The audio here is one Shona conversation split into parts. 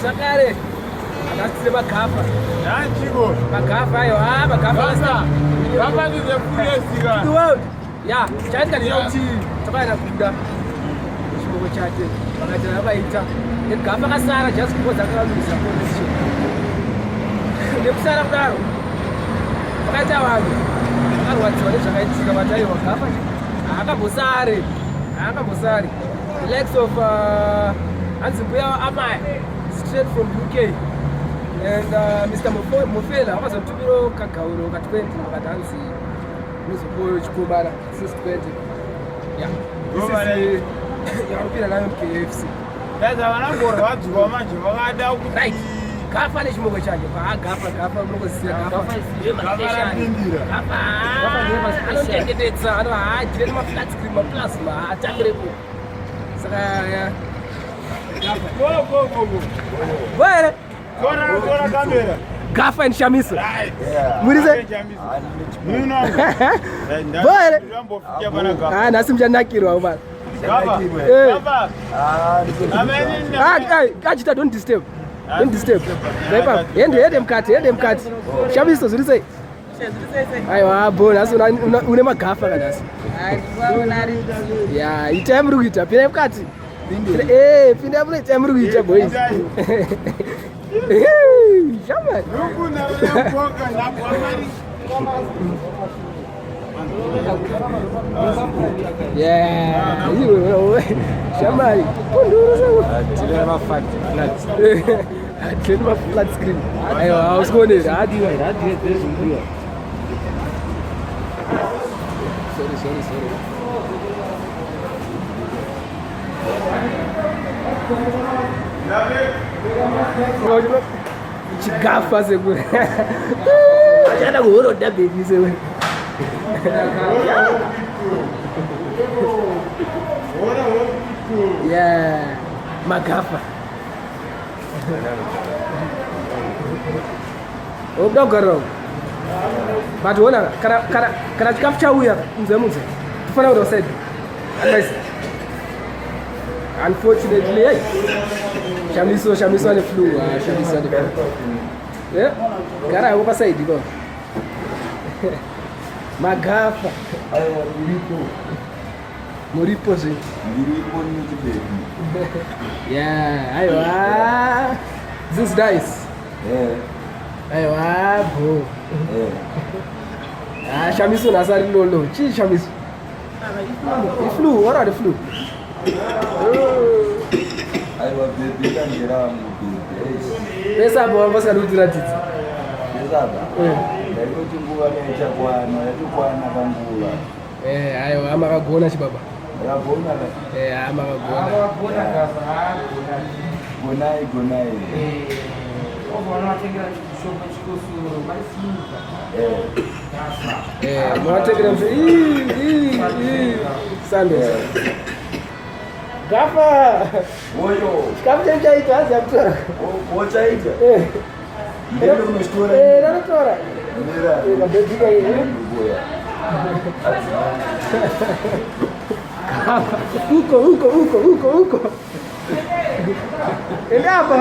Zvakare akasitire magafa. Magafa ayo, ah magafa. Gafa is the fullest. The world. Ya, chaitika ndechekuti takaenda kuda chimoko chake vakaita zvavaita then gafa kasara just because akaluza competition. Nekusara kudaro vakaita vanhu vakarwadziwa nezvakaitika vati aiwa gafa haakambosare haakambosare. The likes of hanzi mbuya amai straight from UK and Mr. Mofela vakazotumirawo kagauro ka 20 vakati hanzi muzopuwa chikomana since 20. Yeah. This is yavanopinda nayo KFC. Dada vanangorwadziwa manje vakada kuti Right. Gafa nechimoko chake. Gafa gafa munoziva gafa. Gafa rapindira. Gafa. Anochengetedza ano haadye nema flat screen ma plasma haatangirepo. Saka yeah. Gafa. Go go go go. Where? Tora tora kamera. Gafa and Shamiso. Right. Muri sei? Muno. Bore. Ndambofikia pana gafa. Ah, nhasi muchanakirwa baba. Gafa. Eh. Gafa. Ameni. Ah, ah, Kachita don't disturb. Don't disturb. Ndaipa. Hende hende mukati, hende mukati. Shamiso zviri sei? Aiwa, bo nhasi une magafa ka nhasi. Ya, itai muri kuita, pindai mukati. Eh, pindai mune itai muri kuita boys. Shamani. Rukuna mboka ndabwa mari. Yeah, iwe shamani. Kunduru sangu. Tine maflat. Tine ma flat screen. Aiwa, hausi Hadiwa, hadiwa dzezvimbuya. Sorry, sorry, sorry. Chigafa sekuru. Achada kuhoroda baby sekuru. Yeah, magafa. Ukuda kugarira uku. But ona kana kana kana chikafu chauya munze munze. Tofanira kuenda kuside. Otherwise unfortunately hey. Shamiso Shamiso ane flu, ah Shamiso ane flu. Yeah. Gara yako paside iko. Magafa. Aiwa, ndiripo. Muripo zve. Ndiripo nechibhebhi. Yeah, aiwa. This is nice. Eh, Aiwa, bro. eh. Ah, Shamiso nhasi ari lolo. Chii Shamiso? Iflu, what are the flu? Aiwa, bhebhi kangerangu bhebhi. Eish. Pese apo vanga vasingadi kutiratidza. Ndezapa. Eh. Ndaitoti nguva yaichakwana, yatokwana panguva. Eh, aiwa, makagona chibaba. Ndakagona ka. Eh, ah, makagona. Akagona gafa, agona. Gonai, gonai. Eh, obva watengera chishoko chikosoro, maisimuka. Eh. Gafa. Eh, munotekera mse. Ii, ii, ii. Sando. Gafa. Oyo. Chikafu chenyu chaita hanzi yakutora. Wochaita. Eh. Ndende kunochitora. Eh, ranotora. Ndera. Eh, mabhebhi ka eh. Ndokuya. Gafa. Uko, uko, uko, uko, uko. Enda apa?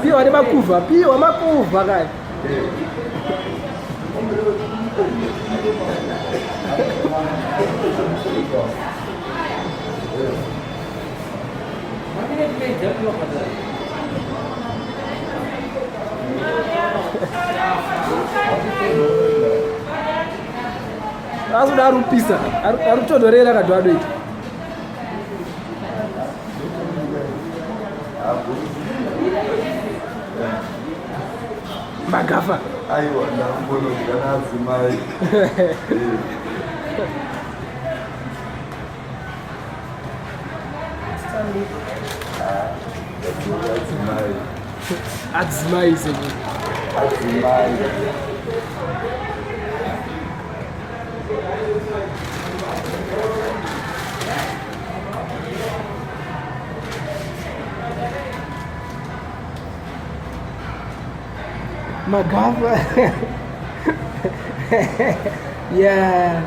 Piwa nemakuva, piwa makuva kani. Asi kuda arikupisa, arikutonhorera kadhu adoita. Magafa. Aiwa, ndakumbonodya naadzimai. Eh. Ah, adzimai. Adzimai sekuru. Adzimai. Magafa. Yeah.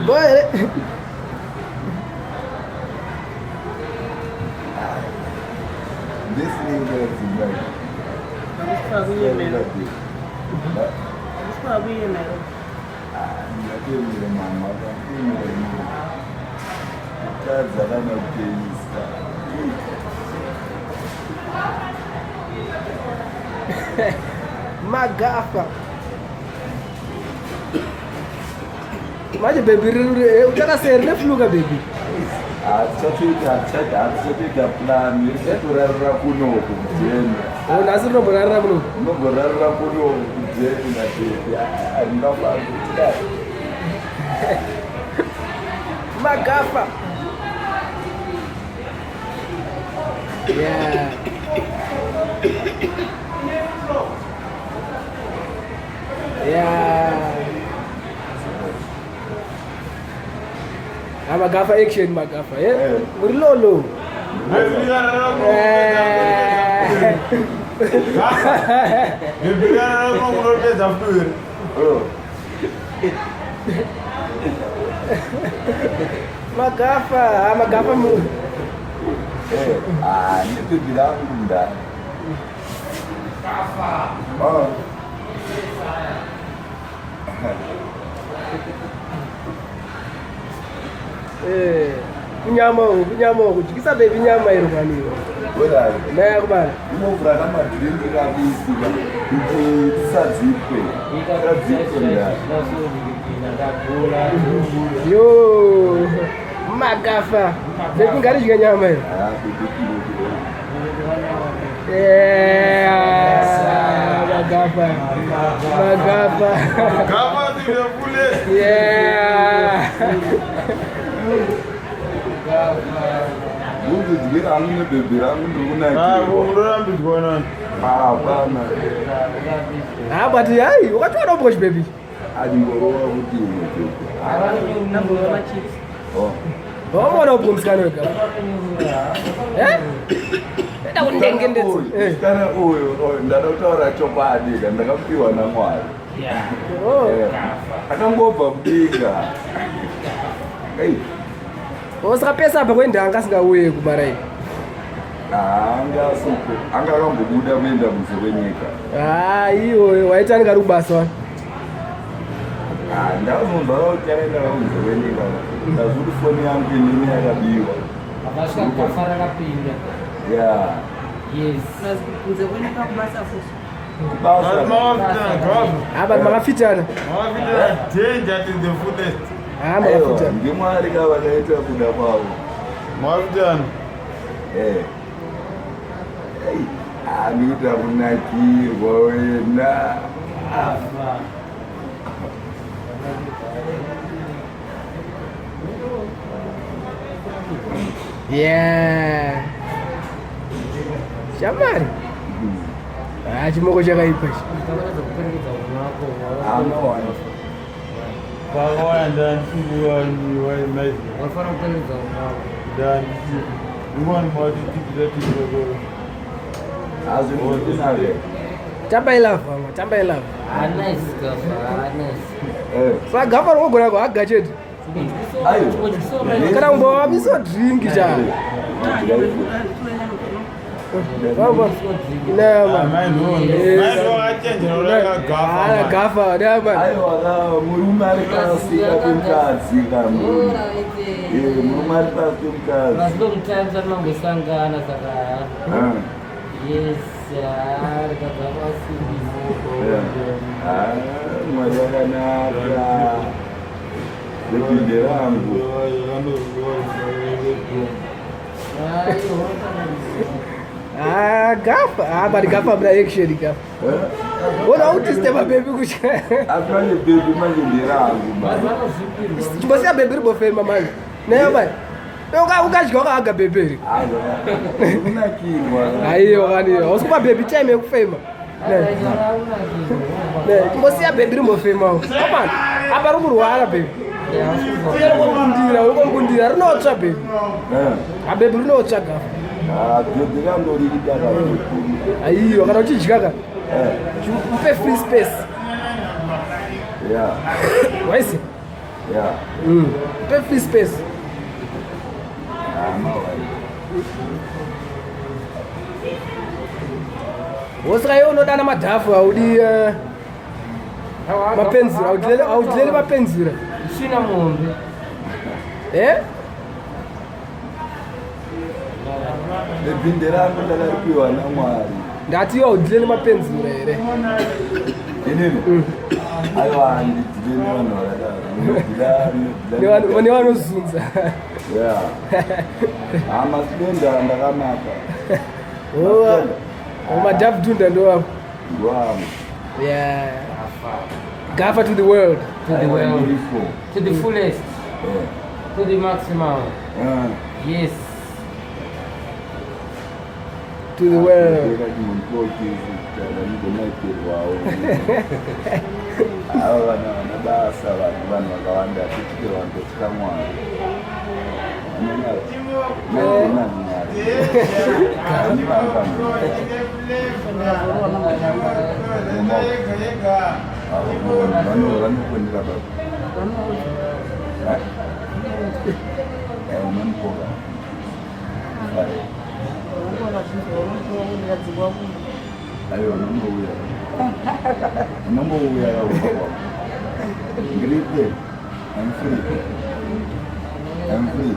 Boy. Kutadza kana kuteisa. Magafa. Manje baby riri uchakaseri nefluka baby. Hatichatoita plan tichatorarira kunoku kujena. Oh, nhasi rinomborarira kunoku. Unomborarira kunoku kujena baby. Handingafambi tidai. Magafa. Yeah. Yeah. Ah, Magafa action Magafa. Yeah. Eh. Muri lolo. Bebhikarara kuno kunopedza futi. Oh. Magafa, ah, Magafa mu. Eh, ah, nebhebhi rangu ndani. Oh. Eh, kunyama uku, kunyama uku. Dyisa baby nyama iro mani iwe. Alright. Naye kubana. Unovhura kamadhiringi kabisi ka kuti tisadzipwe. Tisadzipwe ndani. Yo. Magafa. Baby ngaridya nyama iro. Ah, bhebhi kunoku. Yeah. Magafa. Magafa. Gafa to the fullest. Yeah. Ndikudyi rangu nebhebhi rangu ndiri Ah, kunakirwa. unorambidzwa nani? Hapana. Ah, but hayi, wakatoona ubhoshi baby. Andingorova kuti imwe bhebhi. Oh. Wamuona ubho musikana wega. Eh? Enda kundengendedza. Eh. Musikana uyu uyu, ndada kutaura chokwadi ka ndakapiwa naMwari. Oh. Eh, Akangobva mudenga. Ei, Oh, saka pesa apa kwenda anga asingauye kumara iyi. anga asipo. Anga akambobuda kuenda kunze kwenyika. Ah, iwo waita anenge ari kubasa wani. Ah, ndakazonzwa kuti akaenda kunze kwenyika. Ndazwa kuti foni yangu inini yakabiwa. Akasvika gafa rakapinda. Yeah. Yes. Kunze kwenyika kubasa futi. Kubasa. Mawafitana gafa. Ah, but makafitana. Mawafitana danger to the fullest. Ah, Aiwa, makafitana. ndiMwari ka vakaita kuda kwavo. Mawafitana. Eh. Ei, ah, ndikuita kunakirwa wena. Gafa. Yeah. Shamari. Ah, chimoko chakaipa ichi. Utakuratidza kuperekedza munhu wako. Anowana. Pakawanda ndandisiku. Waifanira kuperekedza munhu wako. Ndandisiku. Ndikuwani mawati tipita tipita koro. Hazvinotinazve. Tamba ilove mama, tamba ilove. Ah, nice gafa. Ah, nice. Eh. Saka gafa rinogona kuhaga chete. Aiwa. Kana kumbovamisa drink cha. Vamba. Nema. Mai wakachenjera uraka gafa. Ah, gafa, nema. Aiwa ka murume ari pasi pemukadzi ka murume. Eh, murume ari pasi pemukadzi. Last long time tatinambosangana saka Ah, yes, ah, rikagafa simbisa. yeah. Ah, Mwari akanaka. Rebhinde rangu. Ah, gafa. Ah, but gafa mna action gafa. Eh? Ona utiste baby kusha. Asi manje bhebhi manje nderangu manje. Chimbosiya baby ribofema manje. Nayo manje. Ukadya wakahaga baby iri. Aiwa, kunakirwa. Aiwa kani. Hausi kupa baby time yekufema. Ne, chimbosiya baby rimbofema. Come on. Apa riri kurwara baby. Uri kumukundira, uri kumukundira rinotsva baby. Eh. Ah, baby rinotsva gafa. Ah, bhebhi randorida Aiwa, kana uchidya ka upe free space. Ya. Waisi? Ya. Upe free space. Wosaka iwe unodana madhafu, haudi mapenzura, haudileli mapenzura. Svina muhombe. Eh? Bhebhi rangu ndakaripiwa naMwari. Ndati iwe haudileli mapenzura here? Inini aiwa, handidhile nevanhu vakadaro. Ndinodhila Nevanozunza. Ya, masidenda ndakamaka. Madhafu dunda ndowapo. Ndiwamo. Yeah. Gafa to the world. To the world. Ndiripo. To the fullest. To the maximum. Yes. To the world. Ndikati ava vana vana basa, vanhu vanhu vakawanda titike, vanhu totya Mwari. Mwari. Vanokundira baba, unonipoka. Aiwa, unongouya, unongouya kaumba kwako. Ngiripe. I'm free, I'm free.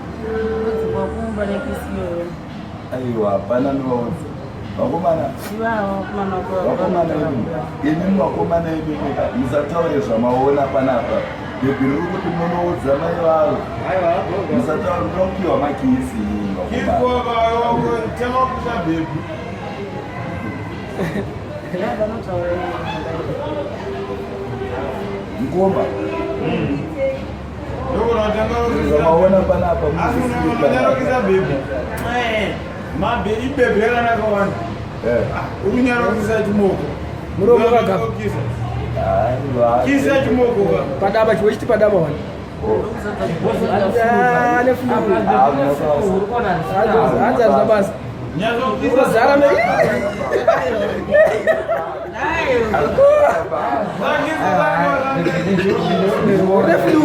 Kumba nekisi iyoyo. Aiwa, hapana novaudza vakomana. Ivavo vakomana. Vakomana imi, imi vakomana imi, musataure zvamaona panapa. Bhebhi riri kuti munoudza mai varo, musataure. Munopiwa makisi imi vakomana. Temakusa bhebhi. Vanotaura. Ngoma zvamaona panapa. Asi unonyarokisa bhebhi mabhe, ibhebhi rakanaka wani. Uri kunyarokisa chimoko. Muromo kagapa. Aiwa. Kisa chimoko ka. Padama chiwe chiti padama wani. Ane flu. Hanzi hazvina basa. Nyazokisa. Unozara me. Une flu.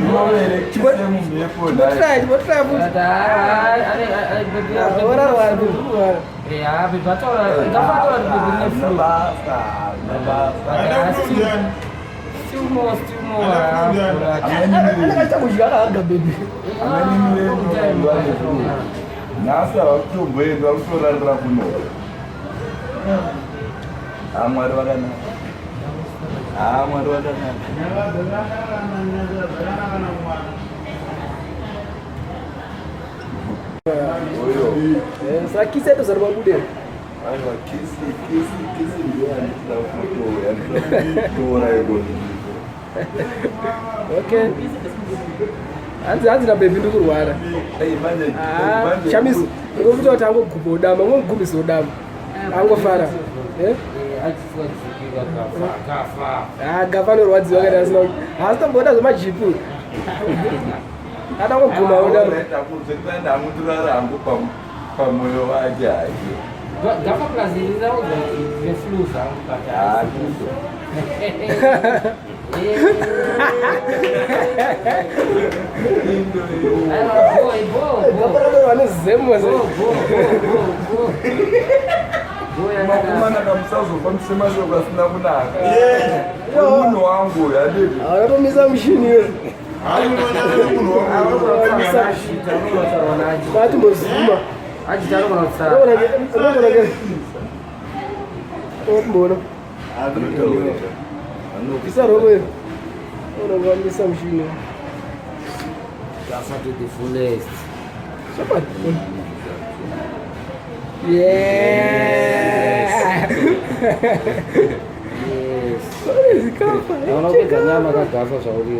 Mumhepo. Chimbotraya, chimbotraya futi. Orarwara, urarwara. Basa basa. Still more, still more. Anenge achita kudya akahaga bhebhi. Nhasi havakutomboenda, vakutorarira kuno. Ha, Mwari vakanaka. Ha, Mwari vakanaka. Oyo. Saka kisi yatozara mabude. Aiwa, kisi, kisi, kisi ndiyo yandinoda kutora iko. Okay, hanzi nabhebhi ndikurwara. Ei, manje. Ah, Manje. Shamiso ngokuti kuti angogubha udama, ngomugubhisa udama, angofara. Eh? Ah, Gafa anorwadziwa kana asina, haasi tomboda zvemajipu, adangoguma udama. Ndamuturara hangu pamwoyo wake hake. Gafa plus ndinauza zveflu zvangu, but Ah, ndizvo. Indo. Gafa rakorwa nezemo. Makomana, kamusazofambise mashoko asina kunaka. Munhu wangu handiti? Akatomisa mushini iyo. Munhu wangu. Matimbozuma. Mbona isa roko iro unongomisa mushini. Gafa to the fullest. Chokwadi. Yeah. Yes. Zikafa. Auna kupedza nyama kagafa zvauri.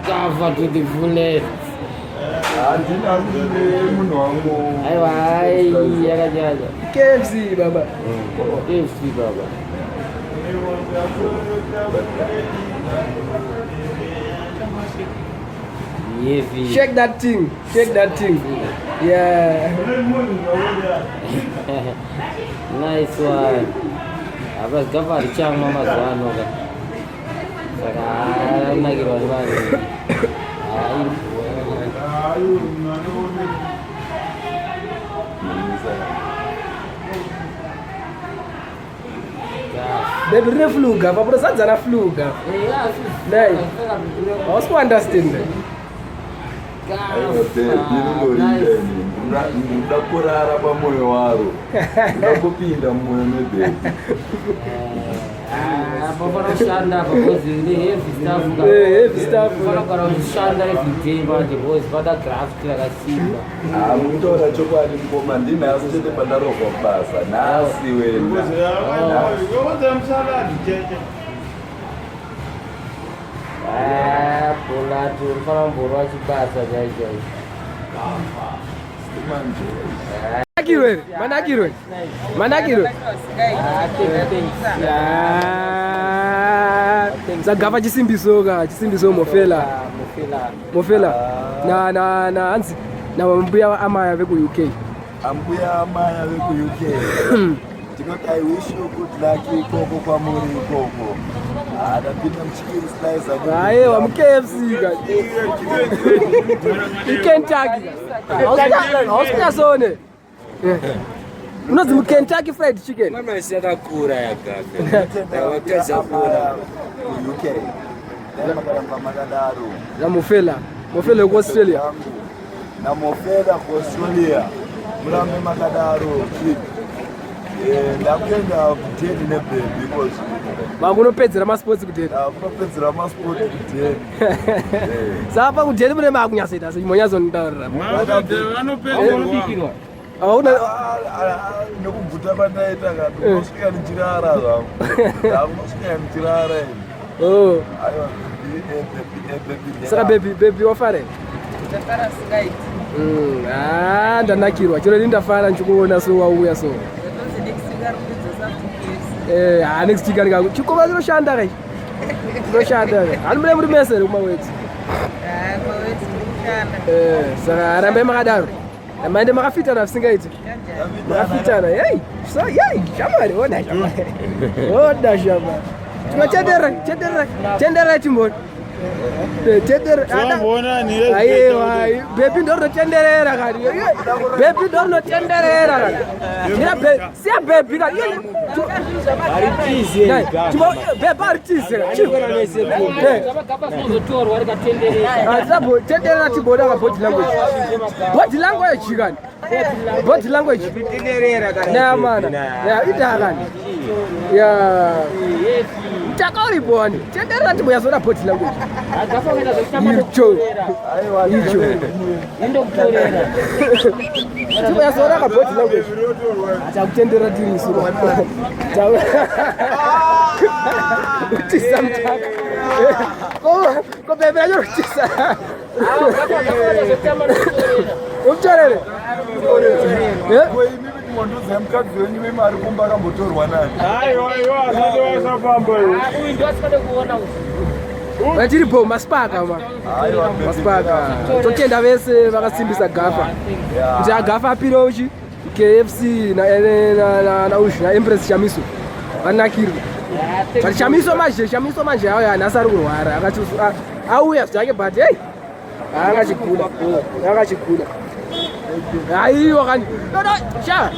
Gafa to the fullest. Handina kuti munhu wangu. Aiwa, ai, yakanyanya. KFC baba. KFC baba. Heavy. Shake that thing. Shake that thing. Yeah. Nice one. Apa gafa richamwa mazuva ano ka. Saka anakirwa nevanhu. Baby rine flu gafa punosadza na flu gafa. Nei. Hausi kuunderstand. Aiwa baby ringorinda ini. Ndinoda kurara pamoyo waro. Ndinoda kupinda mumoyo mebhebhi. Apa panoshanda apa because ine heavy stuff ka. Eh, heavy stuff. Panogara uchishanda every day manje because pada graft rakasimba. Ah, mukutaura chokwadi mukoma ndinhasi chete pandarovha basa nhasi wena. Ah, Polato unofanira kumborova chibasa chaicho chaicho. Manakirwe here? Manakirwe. Manakirwe. Ah, thanks. Ah, Zagafa chisimbiso ka, chisimbiso mofela. Ah, Mofela. Mofela. Na na na hanzi na mbuya amaya veku UK. Ambuya amaya veku UK. Tinoti I wish you good luck ikoko kwamuri ikoko. Ah, ndapinda muchicken slice. Aiwa mu KFC ka. IKentucky. Hausi kunyasone. Unonzi mu Kentucky Fried Chicken. Mama yakakura yagaga. Ndinotenda amaya ku UK. Dai makaramba makadaro. Na Mofela. Mofela weku Australia. Namofela kuAustralia. Murambe makadaro. Eh, ndakuenda kudheni nebhebhi iko zvino. Vakunopedzera masports kudheni. Ndakunopedzera masport kudheni. Saka pakudheni mune maakunyatsoita sei monyazonitaurira. Vanopedzerwa. Hauna Nekubvuta kwandaita ka ndinosvika ndichirara zvangu. Ndakunosvika ndichirara ini. Oh. Aiwa bhebhi, bhebhi, bhebhi. Saka baby baby wafara here? Ndafara singaiti. Ah, ndanakirwa. Chero ini ndafara ndichikuona so wauya so. Ndatonzi next week ari kundidzosa futi KFC. Eh, ah next week anenge chikoma chinoshanda kai. Chinoshanda. Hani mune muri mese here kumawedzi? Ah, kumawedzi tiri kushanda. Eh, saka rambai makadaro. Maende makafitana zvisingaiti. Kanjani? Makafitana. Hey, so hey, shamwari, ona shamwari. Ona shamwari. Tinotendera, tendera, tendera chimboni. Eh, tendera. Aiwa, baby ndo rinotenderera kani. Baby ndo rinotenderera kani. Mira baby, siya baby kani. Baby aritize. Gaba zinozotorwa rikatenderera. Tenderera tiboda ka body language. Body language kani. Body language. Na mana. Ya ida kani. Ya. Mtaka uripo wani. Tenderera tiboyazoda body language. Agafa kuenda zvekutamba Icho. ndokutorera. Icho. Indokutorera. Tiboyazoda ka body language. Takutendera tiri isu. Kutisa mtaka. Ko ko bebe yacho kutisa. Zvekutamba ndokutorera. Umutorere. Eh? Ko imimi timondoziva mukadzi wenyu wemari kumba akambotorwa nani? Aiwa, iwa, asati wasafamba iwe. Ah, uyu ndo asingade kuona uyu. Vatiripo masipaka ma. Aiwa bhebhi. Masipaka. Totenda vese vakasimbisa gafa. Kuti agafa apire uchi KFC na na na na uchi na Empress Shamiso. Vanakirwa. But Shamiso manje, Shamiso manje auya nhasi ari kurwara. Akati auya zvake but hey. Akachigula. Akachigula. Aiwa kani. No no, sha.